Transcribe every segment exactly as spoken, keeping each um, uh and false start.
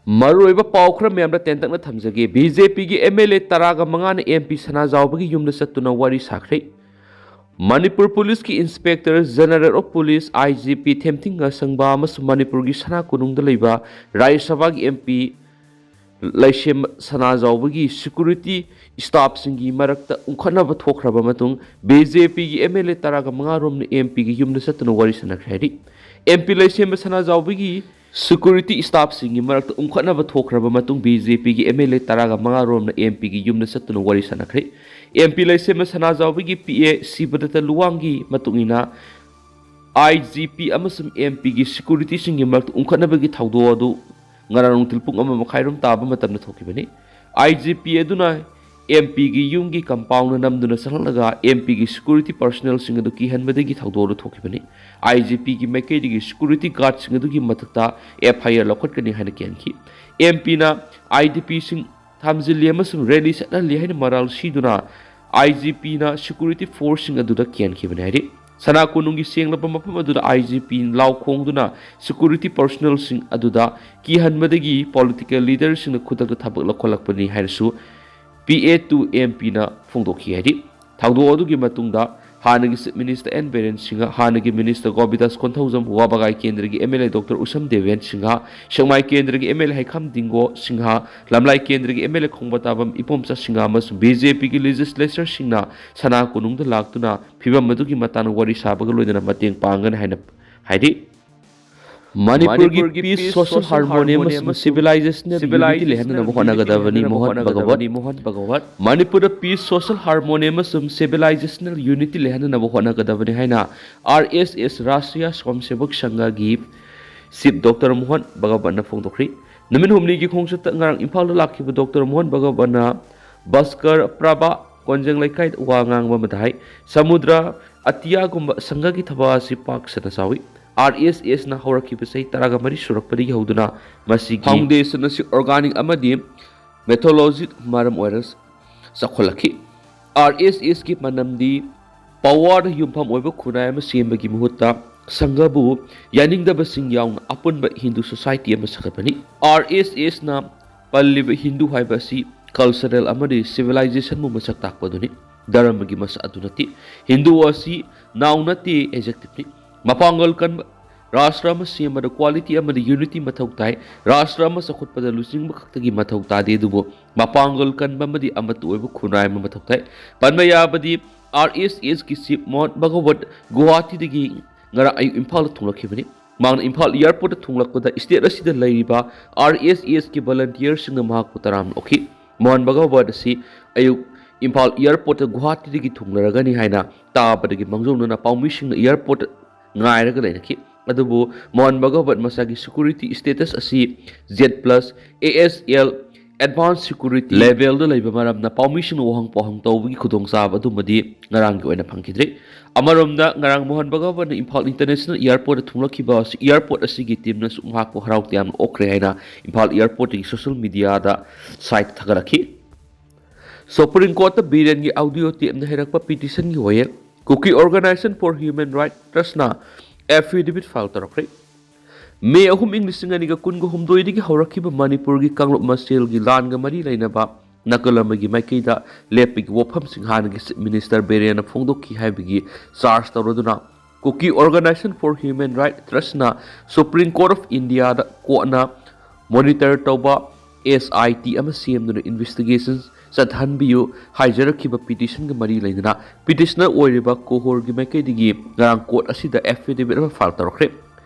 ꯃꯔꯨꯑꯣꯏꯕ ꯄꯥꯎ ꯈꯔ ꯃꯌꯥꯝꯗ ꯇꯦꯟꯇꯛꯅ ꯊꯝꯖꯒꯦ꯫ ꯕꯤ ꯖꯦ ꯄꯤꯒꯤ ꯑꯦꯝ ꯑꯦꯜ ꯑꯦ ꯇꯔꯥꯒ ꯃꯉꯥꯅ ꯑꯦꯝ ꯄꯤ ꯁꯅꯥꯖꯥꯎꯕꯒꯤ ꯌꯨꯝꯗ ꯆꯠꯇꯨꯅ ꯋꯥꯔꯤ ꯁꯥꯈ꯭ꯔꯦ꯫ ꯃꯅꯤꯄꯨꯔ ꯄꯨꯂꯤꯁꯀꯤ Inspector General of Police, I G P, ꯊꯦꯝꯊꯤꯡ ꯉꯥꯁꯪꯕ ꯑꯃꯁꯨꯡ ꯃꯅꯤꯄꯨꯔꯒꯤ ꯁꯅꯥ ꯀꯣꯅꯨꯡꯗ ꯂꯩꯕ ꯔꯥꯖ꯭ꯌ ꯁꯚꯥꯒꯤ ꯑꯦꯝ ꯄꯤ ꯂꯩꯁꯦꯝꯕ ꯁꯅꯥꯖꯥꯎꯕꯒꯤ security staffꯁꯤꯡꯒꯤ ꯃꯔꯛꯇ ꯎꯪꯈꯠꯅꯕ ꯊꯣꯛꯈ꯭ꯔꯕ ꯃꯇꯨꯡ, ꯕꯤ ꯖꯦ ꯄꯤꯒꯤ ꯑꯦꯝ ꯑꯦꯜ ꯑꯦ ꯇꯔꯥꯒ ꯃꯉꯥ ꯔꯣꯝꯅ ꯑꯦꯝ ꯄꯤꯒꯤ ꯌꯨꯝꯗ ꯆꯠꯇꯨꯅ ꯋꯥꯔꯤ ꯁꯥꯟꯅꯈ꯭ꯔꯦ ꯍꯥꯏꯔꯤ꯫ ꯑꯦꯝ ꯄꯤ ꯂꯩꯁꯦꯝꯕ ꯁꯅꯥꯖꯥꯎꯕꯒꯤ security staffꯁꯤꯡꯒꯤ ꯃꯔꯛꯇ ꯎꯪꯈꯠꯅꯕ ꯊꯣꯛꯈ꯭ꯔꯕ ꯃꯇꯨꯡ, ꯕꯤ ꯖꯦ ꯄꯤꯒꯤ ꯑꯦꯝ ꯑꯦꯜ ꯑꯦ ꯇꯔꯥꯒ ꯃꯉꯥ ꯔꯣꯝꯅ ꯑꯦꯝ ꯄꯤꯒꯤ ꯌꯨꯝꯗ ꯆꯠꯇꯨꯅ ꯋꯥꯔꯤ ꯁꯥꯟꯅꯈ꯭ꯔꯦ꯫ ꯑꯦꯝ ꯄꯤ ꯂꯩꯁꯦꯝꯕ ꯁꯅꯥꯖꯥꯎꯕꯒꯤ ꯄꯤ ꯑꯦ ꯁꯤꯕꯗꯠꯇ ꯂꯨꯋꯥꯡꯒꯤ ꯃꯇꯨꯡ ꯏꯟꯅ, ꯑꯥꯏ ꯖꯤ ꯄꯤ ꯑꯃꯁꯨꯡ ꯑꯦꯝ ꯄꯤꯒꯤ securityꯁꯤꯡꯒꯤ ꯃꯔꯛꯇ ꯎꯪꯈꯠꯅꯕꯒꯤ ꯊꯧꯗꯣꯛ ꯑꯗꯨ ꯉꯔꯥꯡ ꯅꯨꯡꯊꯤꯜ ꯄꯨꯡ ꯑꯃ ꯃꯈꯥꯏꯔꯣꯝ ꯇꯥꯕ ꯃꯇꯝꯗ ꯊꯣꯛꯈꯤꯕꯅꯤ꯫ ꯑꯥꯏ ꯖꯤ ꯄꯤ ꯑꯗꯨꯅ ꯑꯦꯝ ꯄꯤꯒꯤ ꯌꯨꯝꯒꯤ compoundꯅ ꯅꯝꯗꯨꯅ ꯆꯪꯂꯛꯂꯒ ꯑꯦꯝ ꯄꯤꯒꯤ security personnelꯁꯤꯡ ꯑꯗꯨ ꯀꯤꯍꯟꯕꯗꯒꯤ ꯊꯧꯗꯣꯛ ꯑꯗꯨ ꯊꯣꯛꯈꯤꯕꯅꯤ꯫ ꯑꯥꯏ ꯖꯤ ꯄꯤꯒꯤ ꯃꯥꯏꯀꯩꯗꯒꯤ security guardꯁꯤꯡ ꯑꯗꯨꯒꯤ ꯃꯊꯛꯇ ꯑꯦꯐ ꯑꯥꯏ ꯑꯥꯔ ꯂꯧꯈꯠꯀꯅꯤ ꯍꯥꯏꯅ ꯀꯤꯍꯟꯈꯤ꯫ ꯑꯦꯝ ꯄꯤꯅ ꯑꯥꯏ ꯗꯤ ꯄꯤꯁꯤꯡ ꯊꯝꯖꯤꯜꯂꯤ ꯑꯃꯁꯨꯡ rally ꯆꯠꯍꯜꯂꯤ ꯍꯥꯏꯅ ꯃꯔꯥꯜ ꯁꯤꯗꯨꯅ ꯑꯥꯏ ꯖꯤ ꯄꯤꯅ security forceꯁꯤꯡ ꯑꯗꯨꯗ ꯀꯤꯍꯟꯈꯤꯕꯅꯤ ꯍꯥꯏꯔꯤ꯫ ꯁꯅꯥ ꯀꯣꯅꯨꯡꯒꯤ ꯁꯦꯡꯂꯕ ꯃꯐꯝ ꯑꯗꯨꯗ ꯑꯥꯏ ꯖꯤ ꯄꯤ ꯂꯥꯎ ꯈꯣꯡꯗꯨꯅ security personnelꯁꯤꯡ ꯑꯗꯨꯗ ꯀꯤꯍꯟꯕꯗꯒꯤ political leaderꯁꯤꯡꯅ ꯈꯨꯗꯛꯇ ꯊꯕꯛ ꯂꯧꯈꯠꯂꯛꯄꯅꯤ ꯍꯥꯏꯅꯁꯨ ꯄꯤ ꯑꯦ ꯇꯨ ꯑꯦꯝ ꯄꯤꯅ ꯐꯣꯡꯗꯣꯛꯈꯤ ꯍꯥꯏꯔꯤ꯫ ꯊꯧꯗꯣꯛ ꯑꯗꯨꯒꯤ ꯃꯇꯨꯡꯗ ꯍꯥꯟꯅꯒꯤ Chief Minister N Biren Singh, ꯍꯥꯟꯅꯒꯤ Minister ꯒꯣꯕꯤꯗꯥꯁ ꯀꯣꯟꯊꯧꯖꯝ, ꯋꯥꯕꯒꯥꯏ ꯀꯦꯟꯗ꯭ꯔꯒꯤ M L A doctor Usham Deben Singh, Sekmai ꯀꯦꯟꯗ꯭ꯔꯒꯤ M L A Heikham Dingo Singh, Lamlai ꯀꯦꯟꯗ꯭ꯔꯒꯤ M L A Khongbantabam Ibomcha Singh ꯑꯃꯁꯨꯡ ꯕꯤ ꯖꯦ ꯄꯤꯒꯤ legislatorꯁꯤꯡꯅ ꯁꯅꯥ ꯀꯣꯅꯨꯡꯗ ꯂꯥꯛꯇꯨꯅ ꯐꯤꯕꯝ ꯑꯗꯨꯒꯤ ꯃꯇꯥꯡꯗ ꯋꯥꯔꯤ ꯁꯥꯕꯒ ꯂꯣꯏꯅꯅ ꯃꯇꯦꯡ ꯄꯥꯡꯒꯅꯤ ꯍꯥꯏꯅ ꯍꯥꯏꯔꯤ꯫ ꯃꯅꯤꯄꯨꯔꯒꯤ peace, social harmony ꯑꯃꯁꯨꯡ civilizational unity ꯂꯩꯍꯟꯅꯕ ꯍꯣꯠꯅꯒꯗꯕꯅꯤ, ꯃꯣꯍꯟ ꯚꯒꯋꯠ꯫ ꯃꯅꯤꯄꯨꯔꯗ peace, social harmony ꯑꯃꯁꯨꯡ civilizational unity ꯂꯩꯍꯟꯅꯕ ꯍꯣꯠꯅꯒꯗꯕꯅꯤ ꯍꯥꯏꯅ ꯑꯥꯔ ꯑꯦꯁ ꯑꯦꯁ, ꯔꯥꯁꯇ꯭ꯔꯤꯌꯥ ꯁ꯭ꯋꯥꯌꯝꯁꯦꯕꯛ ꯁꯪꯘꯒꯤ chief ꯗꯣꯛꯇꯔ ꯃꯣꯍꯟ ꯚꯒꯋꯠꯅ ꯐꯣꯡꯗꯣꯛꯈ꯭ꯔꯤ꯫ ꯅꯨꯃꯤꯠ ꯍꯨꯝꯅꯤꯒꯤ ꯈꯣꯡꯆꯠꯇ ꯉꯔꯥꯡ ꯏꯝꯐꯥꯜꯗ ꯂꯥꯛꯈꯤꯕ ꯗꯣꯛꯇꯔ ꯃꯣꯍꯟ ꯚꯒꯋꯠꯅ ꯚꯥꯁꯀꯔ ꯄ꯭ꯔꯚꯥ ꯀꯣꯟꯖꯦꯡ ꯂꯩꯀꯥꯏꯗ ꯋꯥ ꯉꯥꯡꯕ ꯑꯃꯗ ꯍꯥꯏ, ꯁꯃꯨꯗ꯭ꯔ ꯑꯇꯤꯌꯥꯒꯨꯝꯕ ꯁꯪꯘꯒꯤ ꯊꯕꯛ ꯑꯁꯤ ꯄꯥꯛ ꯁꯟꯅ ꯆꯥꯎꯏ꯫ ꯑꯥꯔ ꯑꯦꯁ ꯑꯦꯁꯅ ꯍꯧꯔꯛꯈꯤꯕ ꯆꯍꯤ ꯇꯔꯥꯒ ꯃꯔꯤ ꯁꯨꯔꯛꯄꯗꯒꯤ ꯍꯧꯗꯨꯅ ꯃꯁꯤꯒꯤ foundation ꯑꯁꯤ organic ꯑꯃꯗꯤ methodology ꯃꯔꯝ ꯑꯣꯏꯔꯒ ꯆꯥꯎꯈꯠꯂꯛꯈꯤ꯫ ꯑꯥꯔ ꯑꯦꯁ ꯑꯦꯁꯀꯤ ꯃꯅꯝꯗꯤ powerꯗ ꯌꯨꯝꯐꯝ ꯑꯣꯏꯕ ꯈꯨꯟꯅꯥꯏ ꯑꯃ ꯁꯦꯝꯕꯒꯤ ꯃꯍꯨꯠꯇ ꯁꯪꯘꯕꯨ ꯌꯥꯅꯤꯡꯗꯕꯁꯤꯡ ꯌꯥꯎꯅ ꯑꯄꯨꯟꯕ ꯍꯤꯟꯗꯨ ꯁꯣꯁꯥꯏꯇꯤ ꯑꯃ ꯁꯥꯒꯠꯄꯅꯤ꯫ ꯑꯥꯔ ꯑꯦꯁ ꯑꯦꯁꯅ ꯄꯜꯂꯤꯕ ꯍꯤꯟꯗꯨ ꯍꯥꯏꯕ ꯑꯁꯤ ꯀꯜꯆꯔꯦꯜ ꯑꯃꯗꯤ ꯁꯤꯚꯤꯂꯥꯏꯖꯦꯁꯟꯕꯨ ꯃꯁꯛ ꯇꯥꯛꯄ ꯑꯗꯨꯅꯤ꯫ ꯙꯔꯃꯒꯤ ꯃꯁꯛ ꯑꯗꯨ ꯅꯠꯇꯦ꯫ ꯍꯤꯟꯗꯨ ꯑꯁꯤ ꯅꯥꯎ ꯅꯠꯇꯦ, ꯑꯦꯖꯦꯛꯇꯤꯚꯅꯤ꯫ ꯃꯄꯥꯡꯒꯜ ꯀꯟꯕ ꯔꯥꯁꯇ꯭ꯔ ꯑꯃ ꯁꯦꯝꯕꯗ ꯀ꯭ꯋꯥꯂꯤꯇꯤ ꯑꯃꯗꯤ ꯌꯨꯅꯤꯇꯤ ꯃꯊꯧ ꯇꯥꯏ꯫ ꯔꯥꯁꯇ꯭ꯔ ꯑꯃ ꯆꯥꯎꯈꯠꯄꯗ ꯂꯨꯆꯤꯡꯕ ꯈꯛꯇꯒꯤ ꯃꯊꯧ ꯇꯥꯗꯦ, ꯑꯗꯨꯕꯨ ꯃꯄꯥꯡꯒꯜ ꯀꯟꯕ ꯑꯃꯗꯤ ꯑꯃꯠꯇ ꯑꯣꯏꯕ ꯈꯨꯟꯅꯥꯏ ꯑꯃ ꯃꯊꯧ ꯇꯥꯏ꯫ ꯄꯟꯕ ꯌꯥꯕꯗꯤ, ꯑꯥꯔ ꯑꯦꯁ ꯑꯦꯁꯀꯤ ꯆꯤꯐ ꯃꯣꯍꯟ ꯚꯒꯋꯠ ꯒꯨꯋꯥꯍꯥꯇꯤꯗꯒꯤ ꯉꯔꯥꯡ ꯑꯌꯨꯛ ꯏꯝꯐꯥꯜꯗ ꯊꯨꯡꯂꯛꯈꯤꯕꯅꯤ꯫ ꯃꯍꯥꯛꯅ ꯏꯝꯐꯥꯜ ꯑꯦꯌꯥꯔꯄꯣꯔꯠꯇ ꯊꯨꯡꯂꯛꯄꯗ ꯁ꯭ꯇꯦꯠ ꯑꯁꯤꯗ ꯂꯩꯔꯤꯕ ꯑꯥꯔ ꯑꯦꯁ ꯑꯦꯁꯀꯤ ꯚꯣꯂꯟꯇꯤꯌꯔꯁꯤꯡꯅ ꯃꯍꯥꯛꯄꯨ ꯇꯔꯥꯝꯅ ꯑꯣꯛꯈꯤ꯫ ꯃꯣꯍꯟ ꯚꯒꯋꯠ ꯑꯁꯤ ꯑꯌꯨꯛ ꯏꯝꯐꯥꯜ ꯑꯦꯌꯥꯔꯄꯣꯔꯠꯇ ꯒꯨꯋꯥꯍꯥꯇꯤꯗꯒꯤ ꯊꯨꯡꯂꯔꯒꯅꯤ ꯍꯥꯏꯅ ꯇꯥꯕꯗꯒꯤ ꯃꯥꯡꯖꯧꯅꯅ ꯄꯥꯎꯃꯤꯁꯤꯡꯅ ꯑꯦꯌꯥꯔꯄꯣꯔꯠꯇ ꯉꯥꯏꯔꯒ ꯂꯩꯅꯈꯤ꯫ ꯑꯗꯨꯕꯨ ꯃꯣꯍꯟ ꯚꯒꯋꯠ ꯃꯁꯥꯒꯤ ꯁꯦꯀ꯭ꯌꯨꯔꯤꯇꯤ ꯁ꯭ꯇꯦꯇꯁ ꯑꯁꯤ Z plus A S L advance security ꯂꯦꯚꯦꯜꯗ ꯂꯩꯕ ꯃꯔꯝꯅ ꯄꯥꯎꯃꯤꯁꯤꯡꯅ ꯋꯥꯍꯪ ꯄꯥꯎꯍꯪ ꯇꯧꯕꯒꯤ ꯈꯨꯗꯣꯡꯆꯥꯕ ꯑꯗꯨꯃꯗꯤ ꯉꯔꯥꯡꯒꯤ ꯑꯣꯏꯅ ꯐꯪꯈꯤꯗ꯭ꯔꯤ꯫ ꯑꯃꯔꯣꯝꯗ, ꯉꯔꯥꯡ ꯃꯣꯍꯟ ꯚꯒꯋꯠꯅ ꯏꯝꯐꯥꯜ ꯏꯟꯇꯔꯅꯦꯁꯅꯦꯜ ꯑꯦꯌꯥꯔꯄꯣꯔꯠꯇ ꯊꯨꯡꯂꯛꯈꯤꯕ ꯑꯁꯤ ꯑꯦꯌꯥꯔꯄꯣꯔꯠ ꯑꯁꯤꯒꯤ ꯇꯤꯝꯅꯁꯨ ꯃꯍꯥꯛꯄꯨ ꯍꯔꯥꯎ ꯇꯌꯥꯝꯅ ꯑꯣꯛꯈ꯭ꯔꯦ ꯍꯥꯏꯅ ꯏꯝꯐꯥꯜ ꯑꯦꯌꯥꯔꯄꯣꯔꯠꯇꯒꯤ ꯁꯣꯁꯤꯌꯦꯜ ꯃꯤꯗꯤꯌꯥꯗ ꯁꯥꯏꯠ ꯊꯥꯒꯠꯂꯛꯈꯤ꯫ ꯁꯨꯄ꯭ꯔꯤꯝ ꯀꯣꯔꯠꯇ ꯕꯤꯔꯦꯟꯒꯤ ꯑꯣꯗꯤꯑꯣ ꯇꯦꯞꯅ ꯍꯥꯏꯔꯛꯄ ꯄꯤꯇꯤꯁꯟꯒꯤ ꯋꯥꯌꯦꯜ꯫ Kuki organization for human right ꯇ꯭ꯔꯁꯅ ꯑꯦꯐꯤꯗꯦꯚꯤꯠ ꯐꯥꯏꯜ ꯇꯧꯔꯛꯈ꯭ꯔꯦ꯫ ꯃꯦ ꯑꯍꯨꯝ, ꯏꯪ ꯂꯤꯁꯤꯡ ꯑꯅꯤꯒ ꯀꯨꯟꯒ ꯍꯨꯝꯗꯣꯏꯗꯒꯤ ꯍꯧꯔꯛꯈꯤꯕ ꯃꯅꯤꯄꯨꯔꯒꯤ ꯀꯥꯡꯂꯨꯞ ꯃꯁꯦꯜꯒꯤ ꯂꯥꯟꯒ ꯃꯔꯤ ꯂꯩꯅꯕ ꯅꯥꯀꯜ ꯑꯃꯒꯤ ꯃꯥꯏꯀꯩꯗ ꯂꯦꯞꯄꯒꯤ ꯋꯥꯐꯝꯁꯤꯡ ꯍꯥꯟꯅꯒꯤ ꯆꯤꯐ ꯃꯤꯅꯤꯁꯇꯔ ꯕꯤꯔꯦꯟꯅ ꯐꯣꯡꯗꯣꯛꯈꯤ ꯍꯥꯏꯕꯒꯤ ꯆꯥꯔꯖ ꯇꯧꯔꯗꯨꯅ Kuki organization for human right ꯇ꯭ꯔꯁꯅ ꯁꯨꯄ꯭ꯔꯤꯝ ꯀꯣꯔꯠ ꯑꯣꯐ ꯏꯟꯗꯤꯌꯥꯗ ꯀꯣꯔꯠꯅ ꯃꯣꯅꯤꯇꯔ ꯇꯧꯕ ꯑꯦꯁ ꯑꯥꯏ ꯇꯤ ꯑꯃ ꯁꯦꯝꯗꯨꯅ ꯏꯟꯚꯦꯁꯇꯤꯒꯦꯁꯟ ꯆꯠꯍꯟꯕꯤꯌꯨ ꯍꯥꯏꯖꯔꯛꯈꯤꯕ ꯄꯤꯇꯤꯁꯟꯒ ꯃꯔꯤ ꯂꯩꯅꯅ ꯄꯤꯇꯤꯁꯅꯔ ꯑꯣꯏꯔꯤꯕ ꯀꯣꯍꯣꯔꯒꯤ ꯃꯥꯏꯀꯩꯗꯒꯤ ꯉꯔꯥꯡ ꯀꯣꯔꯠ ꯑꯁꯤꯗ ꯑꯦꯐꯤꯗꯦꯚꯤꯠ ꯑꯃ ꯐꯥꯏꯜ ꯇꯧꯔꯛꯈ꯭ꯔꯦ꯫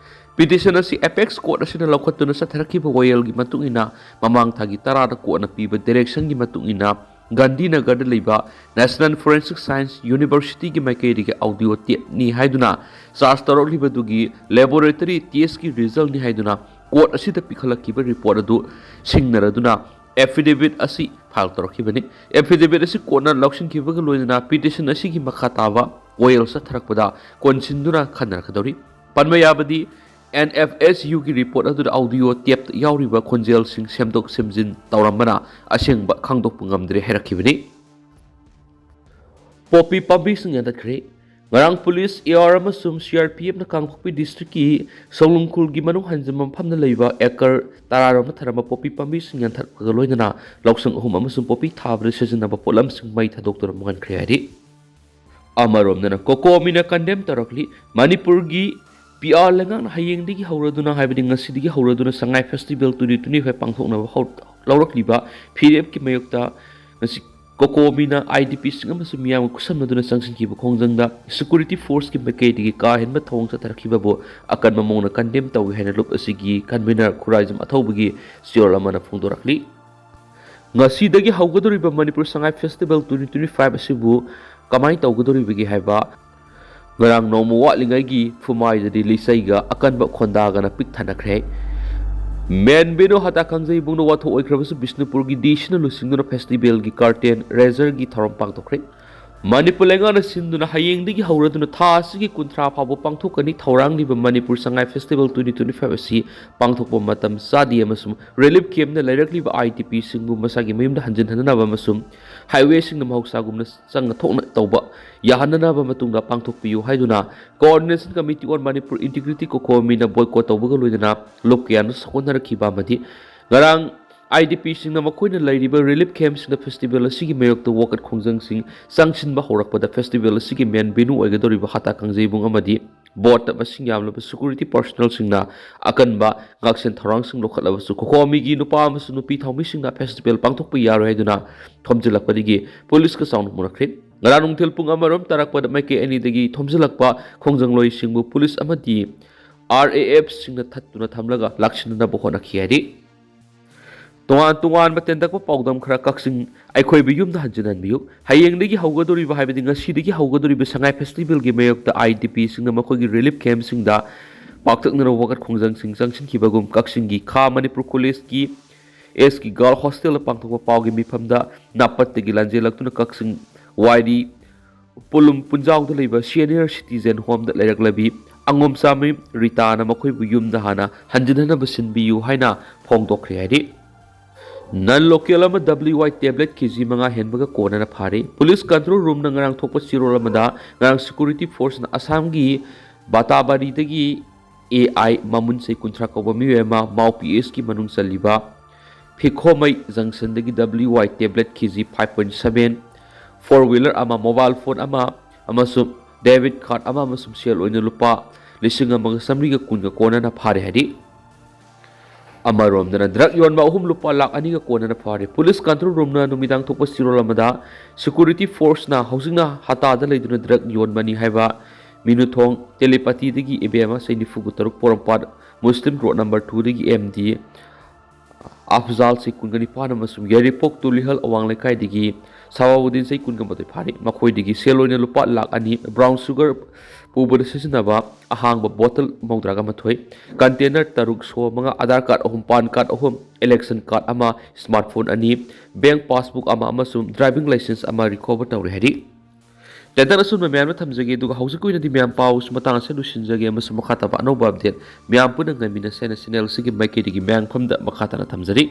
ꯄꯤꯇꯤꯁꯟ ꯑꯁꯤ ꯑꯦꯄꯦꯛꯁ ꯀꯣꯔꯠ ꯑꯁꯤꯅ ꯂꯧꯈꯠꯇꯨꯅ ꯆꯠꯊꯔꯛꯈꯤꯕ ꯋꯥꯌꯦꯜꯒꯤ ꯃꯇꯨꯡ ꯏꯟꯅ ꯃꯃꯥꯡ ꯊꯥꯒꯤ ꯇꯔꯥꯗ ꯀꯣꯔꯠꯅ ꯄꯤꯕ ꯗꯥꯏꯔꯦꯛꯁꯟꯒꯤ ꯃꯇꯨꯡ ꯏꯟꯅ ꯒꯥꯟꯙꯤꯅꯒꯔꯗ ꯂꯩꯕ ꯅꯦꯁꯅꯦꯜ ꯐꯣꯔꯦꯟꯁꯤꯛ ꯁꯥꯏꯟꯁ ꯌꯨꯅꯤꯚꯔꯁꯤꯇꯤꯒꯤ ꯃꯥꯏꯀꯩꯗꯒꯤ ꯑꯣꯗꯤꯑꯣ ꯇꯦꯞꯅꯤ ꯍꯥꯏꯗꯨꯅ ꯆꯥꯔꯖ ꯇꯧꯔꯛꯂꯤꯕꯗꯨꯒꯤ ꯂꯦꯕꯣꯔꯦꯇꯔꯤ ꯇꯦꯁꯀꯤ ꯔꯤꯖꯜꯅꯤ ꯍꯥꯏꯗꯨꯅ ꯀꯣꯔꯠ ꯑꯁꯤꯗ ꯄꯤꯈꯠꯂꯛꯈꯤꯕ ꯔꯤꯄꯣꯔꯠ ꯑꯗꯨ ꯁꯤꯡꯅꯔꯗꯨꯅ ꯑꯦꯐꯤꯗꯦꯚꯤꯠ ꯑꯁꯤ ꯐꯥꯏꯜ ꯇꯧꯔꯛꯈꯤꯕꯅꯤ꯫ ꯑꯦꯐꯤꯗꯦꯚꯤꯠ ꯑꯁꯤ ꯀꯣꯔꯠꯅ ꯂꯧꯁꯤꯟꯈꯤꯕꯒ ꯂꯣꯏꯅꯅ ꯄꯤꯇꯤꯁꯟ ꯑꯁꯤꯒꯤ ꯃꯈꯥ ꯇꯥꯕ ꯋꯥꯌꯦꯜ ꯆꯠꯊꯔꯛꯄꯗ ꯀꯣꯟꯁꯤꯟꯗꯨꯅ ꯈꯟꯅꯔꯛꯀꯗꯧꯔꯤ꯫ ꯄꯟꯕ ꯌꯥꯕꯗꯤ, ꯑꯦꯟ ꯑꯦꯐ ꯑꯦꯁ ꯌꯨꯒꯤ ꯔꯤꯄꯣꯔꯠ ꯑꯗꯨꯗ ꯑꯣꯗꯤꯑꯣ ꯇꯦꯞꯇ ꯌꯥꯎꯔꯤꯕ ꯈꯣꯟꯖꯦꯜꯁꯤꯡ ꯁꯦꯝꯗꯣꯛ ꯁꯦꯝꯖꯤꯟ ꯇꯧꯔꯝꯕꯅ ꯑꯁꯦꯡꯕ ꯈꯪꯗꯣꯛꯄ ꯉꯝꯗ꯭ꯔꯦ ꯍꯥꯏꯔꯛꯈꯤꯕꯅꯤ꯫ ꯄꯣꯄꯤ ꯄꯥꯝꯕꯤꯁꯤꯡ ꯌꯥꯟꯊꯠꯈ꯭ꯔꯦ꯫ ꯉꯔꯥꯡ ꯄꯨꯂꯤꯁ, ꯑꯦ ꯑꯥꯔ ꯑꯃꯁꯨꯡ ꯁꯤ ꯑꯥꯔ ꯄꯤ ꯑꯦꯐꯅ ꯀꯥꯡꯄꯣꯛꯄꯤ ꯗꯤꯁꯇ꯭ꯔꯤꯛꯀꯤ ꯁꯣꯡꯂꯨꯡꯈꯨꯜꯒꯤ ꯃꯅꯨꯡ ꯍꯟꯖꯤꯟꯕ ꯃꯐꯝꯗ ꯂꯩꯕ ꯑꯦꯀꯔ ꯇꯔꯥꯔꯣꯝꯅ ꯊꯥꯔꯝꯕ ꯄꯣꯄꯤ ꯄꯥꯝꯕꯤꯁꯤꯡ ꯌꯥꯟꯊꯠꯄꯒ ꯂꯣꯏꯅꯅ ꯂꯧꯁꯪ ꯑꯍꯨꯝ ꯑꯃꯁꯨꯡ ꯄꯣꯄꯤ ꯊꯥꯕꯗ ꯁꯤꯖꯤꯟꯅꯕ ꯄꯣꯠꯂꯝꯁꯤꯡ ꯃꯩ ꯊꯥꯗꯣꯛꯇꯨꯅ ꯃꯥꯡꯍꯟꯈ꯭ꯔꯦ ꯍꯥꯏꯔꯤ꯫ ꯑꯃꯔꯣꯝꯗꯅ ꯀꯣꯀꯣꯃꯤꯅ ꯀꯟꯗꯦꯝ ꯇꯧꯔꯛꯂꯤ꯫ ꯃꯅꯤꯄꯨꯔꯒꯤ ꯄꯤ ꯑꯥꯔ ꯂꯩꯉꯥꯛꯅ ꯍꯌꯦꯡꯗꯒꯤ ꯍꯧꯔꯗꯨꯅ, ꯍꯥꯏꯕꯗꯤ ꯉꯁꯤꯗꯒꯤ ꯍꯧꯔꯗꯨꯅ ꯁꯉꯥꯏ ꯐꯦꯁꯇꯤꯚꯦꯜ ꯇ꯭ꯋꯦꯟꯇꯤ ꯇ꯭ꯋꯦꯟꯇꯤ ꯐꯥꯏꯚ ꯄꯥꯡꯊꯣꯛꯅꯕ ꯍꯧ-, ꯂꯧꯔꯛꯂꯤꯕ ꯐꯤꯔꯦꯞꯀꯤ ꯃꯥꯌꯣꯛꯇ ꯉꯁꯤ ꯀꯣꯀꯣꯃꯤꯅ ꯑꯥꯏ ꯗꯤ ꯄꯤꯁꯤꯡ ꯑꯃꯁꯨꯡ ꯃꯤꯌꯥꯝꯒ ꯈꯨꯠꯁꯝꯅꯗꯨꯅ ꯆꯪꯁꯤꯟꯈꯤꯕ ꯈꯣꯡꯖꯪꯗ ꯁꯦꯀ꯭ꯌꯨꯔꯤꯇꯤ ꯐꯣꯔꯁꯀꯤ ꯃꯥꯏꯀꯩꯗꯒꯤ ꯀꯥ ꯍꯦꯟꯕ ꯊꯧꯑꯣꯡ ꯆꯠꯊꯔꯛꯈꯤꯕꯕꯨ ꯑꯀꯟꯕ ꯃꯑꯣꯡꯗ ꯀꯟꯗꯦꯝ ꯇꯧꯏ ꯍꯥꯏꯅ ꯂꯨꯞ ꯑꯁꯤꯒꯤ ꯀꯟꯚꯤꯅꯔ ꯈꯨꯔꯥꯏꯖꯝ ꯑꯊꯧꯕꯒꯤ ꯆꯦꯔꯣꯜ ꯑꯃꯅ ꯐꯣꯡꯗꯣꯔꯛꯂꯤ꯫ ꯉꯁꯤꯗꯒꯤ ꯍꯧꯒꯗꯧꯔꯤꯕ Manipur Sangai festival twenty twenty five ꯑꯁꯤꯕꯨ ꯀꯃꯥꯏꯅ ꯇꯧꯒꯗꯧꯔꯤꯕꯒꯦ ꯍꯥꯏꯕ, ꯉꯔꯥꯡ ꯅꯣꯡꯃ ꯋꯥꯠꯂꯤꯉꯩꯒꯤ ꯐꯨꯃꯥꯏꯗꯗꯤ ꯂꯤꯆꯩꯒ ꯑꯀꯟꯕ ꯈꯣꯟꯗꯥꯒꯅ ꯄꯤꯛ ꯊꯟꯅꯈ꯭ꯔꯦ꯫ ꯃꯦꯟ ꯚꯦꯅꯨ ꯍꯇꯥ ꯀꯥꯡꯖꯩꯕꯨꯡꯗ ꯋꯥꯊꯣꯛ ꯑꯣꯏꯈ꯭ꯔꯕꯁꯨ ꯕꯤꯁꯅꯨꯄꯨꯔꯒꯤ ꯗꯤ ꯁꯤꯅ ꯂꯨꯆꯤꯡꯗꯨꯅ ꯐꯦꯁꯇꯤꯚꯦꯜꯒꯤ ꯀꯥꯔꯇꯦꯟ ꯔꯦꯖꯔꯒꯤ ꯊꯧꯔꯝ ꯄꯥꯡꯊꯣꯛꯈ꯭ꯔꯦ꯫ ꯃꯅꯤꯄꯨꯔ ꯂꯩꯉꯥꯛꯅ ꯁꯤꯟꯗꯨꯅ ꯍꯌꯦꯡꯗꯒꯤ ꯍꯧꯔꯗꯨꯅ ꯊꯥ ꯑꯁꯤꯒꯤ ꯀꯨꯟꯊ꯭ꯔꯥ ꯐꯥꯎꯕ ꯄꯥꯡꯊꯣꯛꯀꯅꯤ꯫ ꯊꯧꯔꯥꯡꯂꯤꯕ Manipur Sangai festival twenty twenty five ꯑꯁꯤ ꯄꯥꯡꯊꯣꯛꯄ ꯃꯇꯝ ꯆꯥꯗꯦ ꯑꯃꯁꯨꯡ ꯔꯤꯂꯤꯐ ꯀꯦꯝꯞꯇ ꯂꯩꯔꯛꯂꯤꯕ ꯑꯥꯏ ꯗꯤ ꯄꯤꯁꯤꯡꯕꯨ ꯃꯁꯥꯒꯤ ꯃꯌꯨꯝꯗ ꯍꯟꯖꯤꯟꯍꯟꯅꯅꯕ ꯑꯃꯁꯨꯡ ꯍꯥꯏꯋꯦꯁꯤꯡꯗ ꯃꯍꯧꯁꯥꯒꯨꯝꯅ ꯆꯪꯅ ꯊꯣꯛꯅ ꯇꯧꯕ ꯌꯥꯍꯟꯅꯅꯕ ꯃꯇꯨꯡꯗ ꯄꯥꯡꯊꯣꯛꯄꯤꯌꯨ ꯍꯥꯏꯗꯨꯅ Coordination Committee on Manipur Integrity, ꯀꯣꯀꯣꯃꯤꯅ ꯕꯣꯏꯀꯣꯠ ꯇꯧꯕꯒ ꯂꯣꯏꯅꯅ ꯂꯨꯞ ꯀꯌꯥꯅ ꯁꯣꯛꯍꯟꯅꯔꯛꯈꯤꯕ ꯑꯃꯗꯤ ꯉꯔꯥꯡ ꯑꯥꯏ ꯗꯤ ꯄꯤꯁꯤꯡꯅ ꯃꯈꯣꯏꯅ ꯂꯩꯔꯤꯕ ꯔꯤꯂꯤꯐ ꯀꯦꯝꯞꯁꯤꯡꯗ ꯐꯦꯁꯇꯤꯚꯦꯜ ꯑꯁꯤꯒꯤ ꯃꯥꯌꯣꯛꯇ ꯋꯥꯀꯠ ꯈꯣꯡꯖꯪꯁꯤꯡ ꯆꯪꯁꯤꯟꯕ ꯍꯧꯔꯛꯄꯗ ꯐꯦꯁꯇꯤꯚꯦꯜ ꯑꯁꯤꯒꯤ ꯃꯦꯟ ꯚꯦꯅꯨ ꯑꯣꯏꯒꯗꯧꯔꯤꯕ ꯍꯇꯥ ꯀꯥꯡꯖꯩꯕꯨꯡ ꯑꯃꯗꯤ ꯕꯣꯠꯇ ꯃꯁꯤꯡ ꯌꯥꯝꯂꯕ ꯁꯦꯀ꯭ꯌꯨꯔꯤꯇꯤ ꯄꯔꯁꯣꯅꯦꯜꯁꯤꯡꯅ ꯑꯀꯟꯕ ꯉꯥꯛꯁꯦꯜ ꯊꯧꯔꯥꯡꯁꯤꯡ ꯂꯧꯈꯠꯂꯕꯁꯨ ꯈꯣꯈꯣꯃꯤꯒꯤ ꯅꯨꯄꯥ ꯑꯃꯁꯨꯡ ꯅꯨꯄꯤ ꯊꯧꯃꯤꯁꯤꯡꯅ ꯐꯦꯁꯇꯤꯚꯦꯜ ꯄꯥꯡꯊꯣꯛꯄ ꯌꯥꯔꯣꯏ ꯍꯥꯏꯗꯨꯅ ꯊꯣꯝꯖꯤꯜꯂꯛꯄꯗꯒꯤ ꯄꯨꯂꯤꯁꯀ ꯆꯥꯎꯅ ꯃꯨꯅꯈ꯭ꯔꯦ꯫ ꯉꯔꯥꯡ ꯅꯨꯡꯊꯤꯜ ꯄꯨꯡ ꯑꯃꯔꯣꯝ ꯇꯥꯔꯛꯄꯗ ꯃꯥꯏꯀꯩ ꯑꯅꯤꯗꯒꯤ ꯊꯣꯝꯖꯤꯜꯂꯛꯄ ꯈꯣꯡꯖꯪꯂꯣꯏꯁꯤꯡꯕꯨ ꯄꯨꯂꯤꯁ ꯑꯃꯗꯤ ꯑꯥꯔ ꯑꯦ ꯑꯦꯐꯁꯤꯡꯅ ꯊꯠꯇꯨꯅ ꯊꯝꯂꯒ ꯂꯥꯛꯁꯤꯟꯅꯅꯕ ꯍꯣꯠꯅꯈꯤ ꯍꯥꯏꯔꯤ꯫ ꯇꯣꯉꯥꯟ ꯇꯣꯉꯥꯟꯕ ꯇꯦꯟꯇꯛꯄ ꯄꯥꯎꯗꯝ ꯈꯔ꯫ ꯀꯛꯆꯤꯡ, ꯑꯩꯈꯣꯏꯕꯨ ꯌꯨꯝꯗ ꯍꯟꯖꯤꯟꯍꯟꯕꯤꯌꯨ꯫ ꯍꯌꯦꯡꯗꯒꯤ ꯍꯧꯒꯗꯧꯔꯤꯕ, ꯍꯥꯏꯕꯗꯤ ꯉꯁꯤꯗꯒꯤ ꯍꯧꯒꯗꯧꯔꯤꯕ ꯁꯉꯥꯏ ꯐꯦꯁꯇꯤꯚꯦꯜꯒꯤ ꯃꯥꯌꯣꯛꯇ ꯑꯥꯏ ꯗꯤ ꯄꯤꯁꯤꯡꯅ ꯃꯈꯣꯏꯒꯤ ꯔꯤꯂꯤꯐ ꯀꯦꯝꯞꯁꯤꯡꯗ ꯄꯥꯛꯇꯛꯅꯅ ꯋꯥꯀꯠ ꯈꯣꯡꯖꯪꯁꯤꯡ ꯆꯪꯁꯤꯟꯈꯤꯕꯒꯨꯝ ꯀꯛꯆꯤꯡꯒꯤ ꯈꯥ ꯃꯅꯤꯄꯨꯔ ꯀꯣꯂꯦꯖꯀꯤ ꯑꯦꯁ ꯀꯤ ꯒꯥꯔꯜ ꯍꯣꯁꯇꯦꯜꯗ ꯄꯥꯡꯊꯣꯛꯄ ꯄꯥꯎꯒꯤ ꯃꯤꯐꯝꯗ ꯅꯥꯄꯠꯇꯒꯤ ꯂꯥꯟꯖꯦꯜꯂꯛꯇꯨꯅ ꯀꯛꯆꯤꯡ ꯋꯥꯏꯔꯤ ꯄꯨꯂꯨꯝ ꯄꯨꯟꯖꯥꯎꯗ ꯂꯩꯕ ꯁꯦꯅꯤꯌꯔ ꯁꯤꯇꯤꯖꯦꯟ ꯍꯣꯝꯗ ꯂꯩꯔꯛꯂꯕꯤ ꯑꯉꯣꯝꯆꯥꯃꯤ ꯔꯤꯇꯥꯅ ꯃꯈꯣꯏꯕꯨ ꯌꯨꯝꯗ ꯍꯥꯟꯅ ꯍꯟꯖꯤꯟꯅꯅꯕ ꯁꯤꯟꯕꯤꯌꯨ ꯍꯥꯏꯅ ꯐꯣꯡꯗꯣꯛꯈ꯭ꯔꯦ ꯍꯥꯏꯔꯤ꯫ Non local ꯑꯃ W Y tablet K G ꯃꯉꯥ ꯍꯦꯟꯕꯒ ꯀꯣꯟꯅꯅ ꯐꯥꯔꯦ꯫ Police control roomꯅ ꯉꯔꯥꯡ ꯊꯣꯛꯄ ꯆꯦꯔꯣꯜ ꯑꯃꯗ ꯉꯔꯥꯡ security forceꯅ ꯑꯁꯥꯝꯒꯤ ꯕꯥꯇꯥꯕꯥꯔꯤꯗꯒꯤ A I ꯃꯃꯨꯟꯁꯩ ꯀꯨꯟꯊ꯭ꯔꯥ ꯀꯧꯕ ꯃꯤꯑꯣꯏ ꯑꯃ ꯃꯥꯎ P Sꯀꯤ ꯃꯅꯨꯡ ꯆꯜꯂꯤꯕ ꯐꯤꯈꯣꯃꯩ junctionꯗꯒꯤ W Y tablet K G five point seven, four wheeler ꯑꯃ, mobile phone ꯑꯃ ꯑꯃꯁꯨꯡ debit card ꯑꯃ ꯑꯃꯁꯨꯡ ꯁꯦꯜ ꯑꯣꯏꯅ ꯂꯨꯄꯥ ꯂꯤꯁꯤꯡ ꯑꯃꯒ ꯆꯥꯃꯔꯤꯒ ꯀꯨꯟꯒ ꯀꯣꯟꯅꯅ ꯐꯥꯔꯦ ꯍꯥꯏꯔꯤ꯫ ꯑꯃꯔꯣꯝꯗꯅ drug ꯌꯣꯟꯕ ꯑꯍꯨꯝ ꯂꯨꯄꯥ ꯂꯥꯈ ꯑꯅꯤꯒ ꯀꯣꯟꯅꯅ ꯐꯥꯔꯦ꯫ Police control roomꯅ ꯅꯨꯃꯤꯗꯥꯡ ꯊꯣꯛꯄ ꯆꯦꯔꯣꯜ ꯑꯃꯗ security forceꯅ ꯍꯧꯖꯤꯛꯅ ꯍꯇꯥꯗ ꯂꯩꯗꯨꯅ drug ꯌꯣꯟꯕꯅꯤ ꯍꯥꯏꯕ ꯃꯤꯅꯨꯊꯣꯡ ꯇꯦꯂꯤꯄꯥꯇꯤꯗꯒꯤ ꯏꯕꯦꯝ ꯑꯃ ꯆꯍꯤ ꯅꯤꯐꯨꯒ ꯇꯔꯨꯛ ꯄꯣꯔꯣꯝꯄꯥꯠ ꯃꯨꯁꯂꯤꯝ ꯔꯣꯗ ꯅꯝꯕꯔ ꯇꯨꯗꯒꯤ M D ꯑꯐꯖꯥꯜ ꯆꯍꯤ ꯀꯨꯟꯒ ꯅꯤꯄꯥꯟ ꯑꯃꯁꯨꯡ ꯌꯥꯏꯔꯤꯄꯣꯛ ꯇꯨꯂꯤꯍꯜ ꯑꯋꯥꯡ ꯂꯩꯀꯥꯏꯗꯒꯤ ꯁꯕꯥꯕꯨꯗꯤꯟ ꯆꯍꯤ ꯀꯨꯟꯒ ꯃꯥꯊꯣꯏ ꯐꯥꯔꯤ꯫ ꯃꯈꯣꯏꯗꯒꯤ ꯁꯦꯜ ꯑꯣꯏꯅ ꯂꯨꯄꯥ ꯂꯥꯈ ꯑꯅꯤ, brown sugar ꯄꯨꯕꯗ ꯁꯤꯖꯤꯟꯅꯕ ꯑꯍꯥꯡꯕ bottle ꯃꯧꯗ꯭ꯔꯥꯒ ꯃꯥꯊꯣꯏ, container ꯇꯔꯨꯛ, ꯁꯣ ꯃꯉꯥ, Aadhaar card ꯑꯍꯨꯝ, PAN card ꯑꯍꯨꯝ, election card ꯑꯃ, smartphone ꯑꯅꯤ, bank passbook ꯑꯃ ꯑꯃꯁꯨꯡ driving license ꯑꯃ recover ꯇꯧꯔꯦ ꯍꯥꯏꯔꯤ꯫ ꯇꯦꯟꯇꯛꯅ ꯑꯁꯨꯝꯕ ꯃꯌꯥꯝ ꯑꯃ ꯊꯝꯖꯒꯦ, ꯑꯗꯨꯒ ꯍꯧꯖꯤꯛꯀꯤ ꯑꯣꯏꯅꯗꯤ ꯃꯌꯥꯝ ꯄꯥꯎꯁꯤ ꯃꯇꯥꯡ ꯑꯁꯤꯗ ꯂꯣꯏꯁꯤꯟꯖꯒꯦ ꯑꯃꯁꯨꯡ ꯃꯈꯥ ꯇꯥꯕ ꯑꯅꯧꯕ update ꯃꯌꯥꯝ ꯄꯨꯟꯅ ꯉꯥꯏꯃꯤꯟꯅꯁꯦ ꯍꯥꯏꯅ channel ꯑꯁꯤꯒꯤ ꯃꯥꯏꯀꯩꯗꯒꯤ ꯃꯌꯥꯝ ꯃꯐꯝꯗ ꯃꯈꯥ ꯇꯥꯅ ꯊꯝꯖꯔꯤ꯫